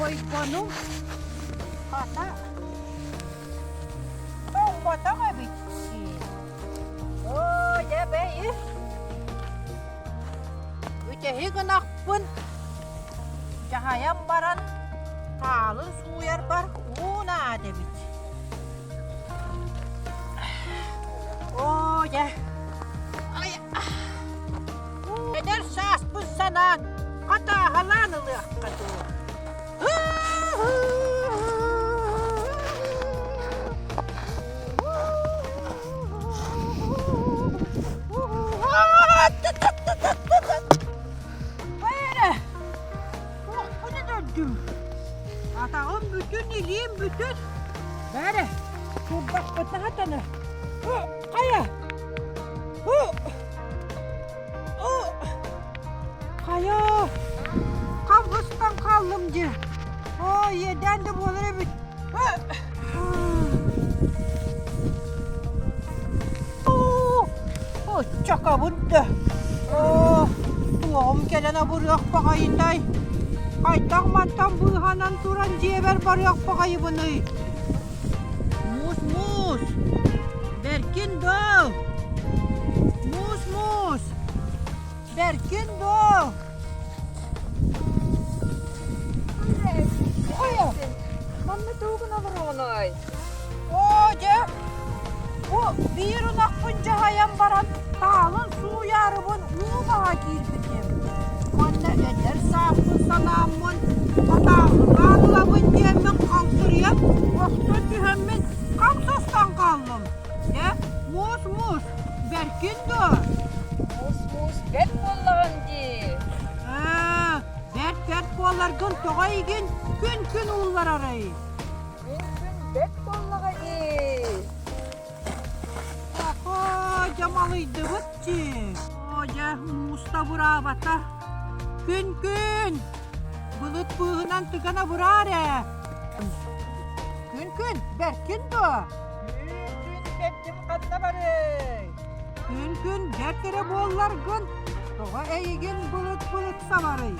Ойбонум хата тоҥмотох эбит дии. Оо, дьэ бэйи, бүтэһик ынахпын дьаһайан баран хаалын сууйарбар уу наада эбит. Оо, дьэ, эдэр сааспын санаан хатааһалаан ылыахха дуу. Бэйэрэ, туохпун өлөрдүм? Атаҕым бүтүн, илиим бүтүн. Бээрэ, турбаппытына хатана. Хайа! Хайа! Хабыстан хааллым дии. Оо, иэдээн да буолар эбит. Оччокобун да. Оо, туоҕум кэлэн абырыах баҕайытай. Хайдах мантан быыһанан туран дьиэбэр барыах баҕайыбыный? Муус, муус! Бэркин доо! Муус, муус! Бэркин доо! Хайа? Манна тугун олороҕунай? Оо, дьэ, бу биир ынахпын дьаһайан баран таалын сууйаарыбын уу баһа киирбитим. Уонна эдэр сааспын санааммын, хатааһылаан ылабын диэммин халтырыйан, охтон түһэммин хам сыстан хааллым. Дьэ, муус-муус, бэркин дуо? Муус-муус бэрт буоллаҕын дии. Ээ, бэрт-бэрт буоларгын тоҕо эйигин күн-күн уулларарый? Күн-күн бэрт буоллаҕа дии. Охоо, дьамалыйдыбыт дии. Оо, дьэ, мууста бураабата. Күн-күн! Былыт быыһынан тыган абыраар ээ. Күн-күн, бэркин дуо? Күн-күн бэрдим ханна барый? Күн-күн бэрт эрэ буолларгын, тоҕо эйигин былыт-былыт сабарый?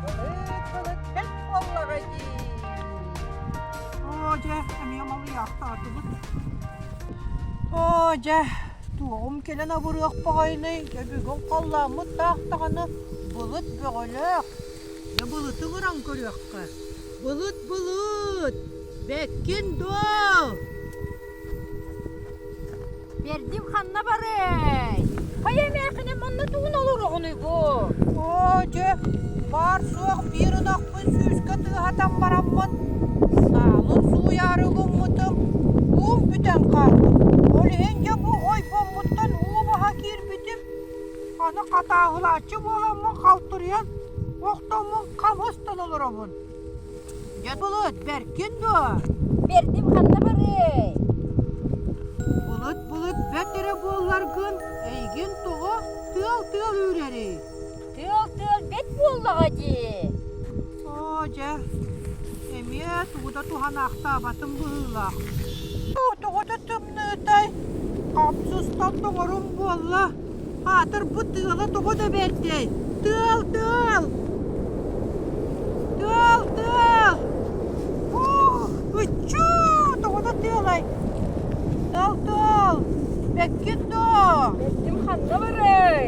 Былыт-былыт бэрт буоллаҕа дии. Оо, дьэ, эмиэ малыйаахтаатыбыт. Оо, дьэ, туоҕум кэлэн абырыах баҕайыный, дьэ бүгүн халлааммыт таах даҕаны былыт бөҕөлөөх. Дьэ былыты ыран көрүөххэ. Былыт, былыт, бэккин дуо? Бэрдим ханна барый? Хайа эмээххинэ манна тугун олороҕунуй бу? Оо, дьэ, баар-суох биир ынахпын сүүскэ тыаһатан бараммын, саалын сууйаары гыммытым, уум бүтэн хаалбыт. Ол иһин дьэ бу ойбоммуттан уу баһа киирбитим. Аны хатааһылааччы буоламмын халтырыйан, охтоммун хам ыстан олоробун. Дьэ былыт, бэркин дуо? Бэрдим ханна барыай? Былыт былыт бэрт эрэ буолларгын, эйигин тоҕо тыал-тыал үүрэрий? Тыал-тыал бэт буоллаҕа дии. Оо, дьэ, эмиэ тугу да туһанаахтаабатым быһыылаах. Оо, тоҕо да тымныытай, хапсыстан тоҥорум буолла. Аатырбыт тыала тоҕо да бэрдэй? Тыал, тыал! Тыал, тыал! Оо, ыччуу, тоҕо да тыалай? Тыал, тыал! Бэккин дуо? Бэттим ханна барай?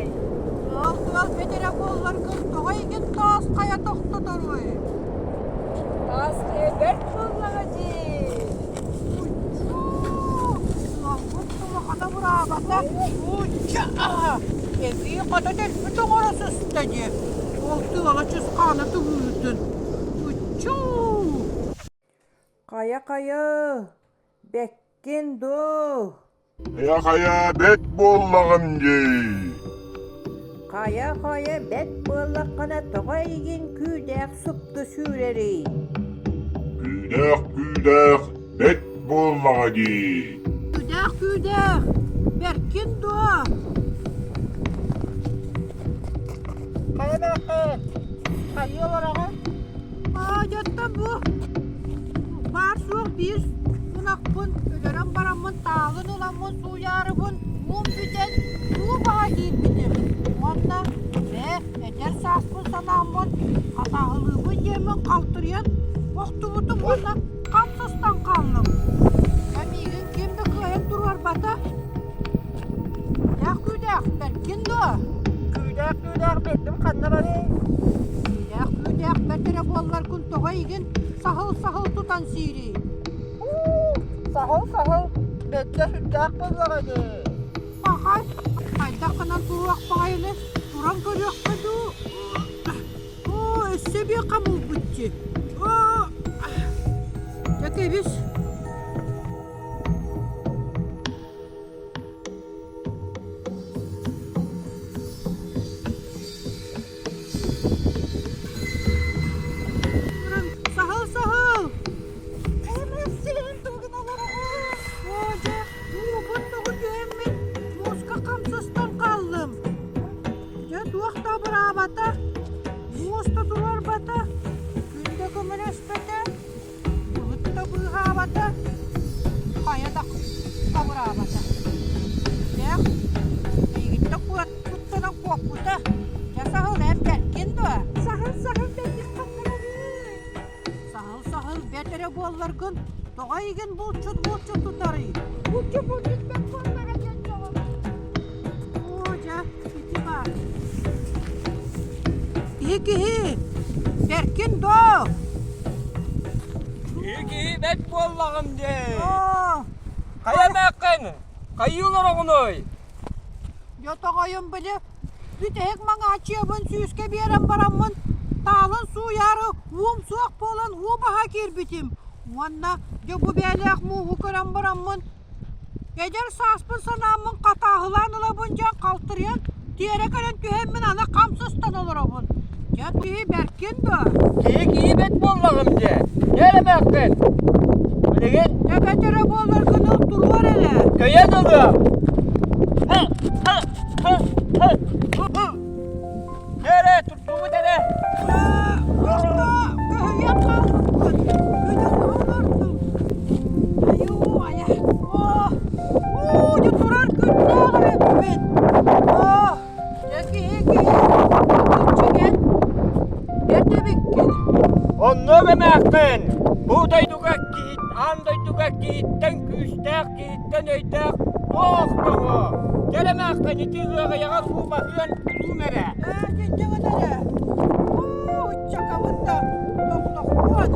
Тыал, тыал бэтэрэ буолларгын тоҕо эйигин таас хайа тохтоторуй? Таас хайа бэрт буоллаҕа дии. Ыччуу, тыалбыт улахана бураабата. Учча! Эбии хата дэлби тоҥоро сыста дии. Ол тыала чысхаана тымныытын. Ыччуу! Хайа-хайа, бэккин дуу? Хайа-хайа бэт буоллаҕым дии. Хайа-хайа бэт буоллаххына тоҕо эйигин күүдээх супту сүүрэрий? Күүдээх-күүдээх бэт буоллаҕа дии. Күүдээх-күүдээх, бэркин дуо? Хайа бэккин? Хайыы олороҕун? Аа, дьоттон бу баар-суох биир ынахпын өлөрөн бараммын таалын ыламмын сууйаарыбын уум бүтэн уу баһа киирбитим. Уонна бээ, эдэр сааспын санааммын хатааһылыыбын диэммин халтырыйан. Охтубутум уонна хам сыстан хааллым. Миигин ким да кыайан туруорбата. Күүдээх күүдээх, бэркин дуо? Күүдээх күүдээх бэрдим ханна барый? Күүдээх күүдээх бэрт эрэ буолларгын тоҕо эйигин саһыл-саһыл тутан сиирий? Уу, саһыл-саһыл, бэрдэ сүрдээх буоллаҕа дии. Пахай, хайдах гынан туруох баҕайыны туран көрүөххэ дуу? Оо, өссө биир хомулбут дии. Оо, дьэ кэбис. Саһыл, саһыл! Оо, дьэ, уубун тоҕу түһэммин мууска хамсастан хааллым. Дьэ, туох да абыраабата, муус да туруорбата, күн да көмөлөспөтө, былыт да быыһаабата, хайа да абыраабата. Дьэ, эйигиттэн куттанан куоппута. Дьэ, саһыл эн бэркин дуо? Саһыл саһыл бэрдик ханнарарый? Саһыл саһыл бэрт эрэ буолларгын, тоҕо эйигин булчут булчут тутарый? Булчут булчут бэрт буоллаҕа диэн дьолум. Оо, дьэ, ити баар. Киһи киһи, бэркин доо! Киһи киһи бэрт буоллаҕым дии. Оо, Хайа эмээххин? Хайыы олороҕунуй? Дьэ тоҕойум били бүтэһик маҥааччыйабын сүүскэ биэрэн бараммын таалын сууйаары уум суох буолан уу баһа киирбитим уонна дьэ бу бэйэлээх мууһу көрөн бараммын эдэр сааспын санааммын хатааһылаан ылабын дьон халтырыйан тиэрэ көрөн түһэммин аны хам сыстан олоробун. Дьэ киһи бэркин дуо? Киһи киһи бэрт буоллаҕым дьэ. Дьэ эмээххин. Билигин Эбэтэрэ буолларгын ыл туруор эрэ. көйөн ылыам. Дьэ эрэ, турдубут эрэ. Орто көһүйэн хаалбыппын. Күнү олордум. Айуу, айа. Оо, уу, дьэ турар күннээх эбиппин. Оо, Дьэ киһи киһи чиҥэн бэрт эбиккин. Онно эмээххин бу дойдуга киһи аан дойдуга киһиттэн күүстээх, киһиттэн өйдөөх туох тоҕо? Кэл эмээххин ити ыаҕайаҕар уу баһыан тутуум эрэ. Ээ дьиҥҥин эрэ. Уу ыччакабын да тохтохпуон.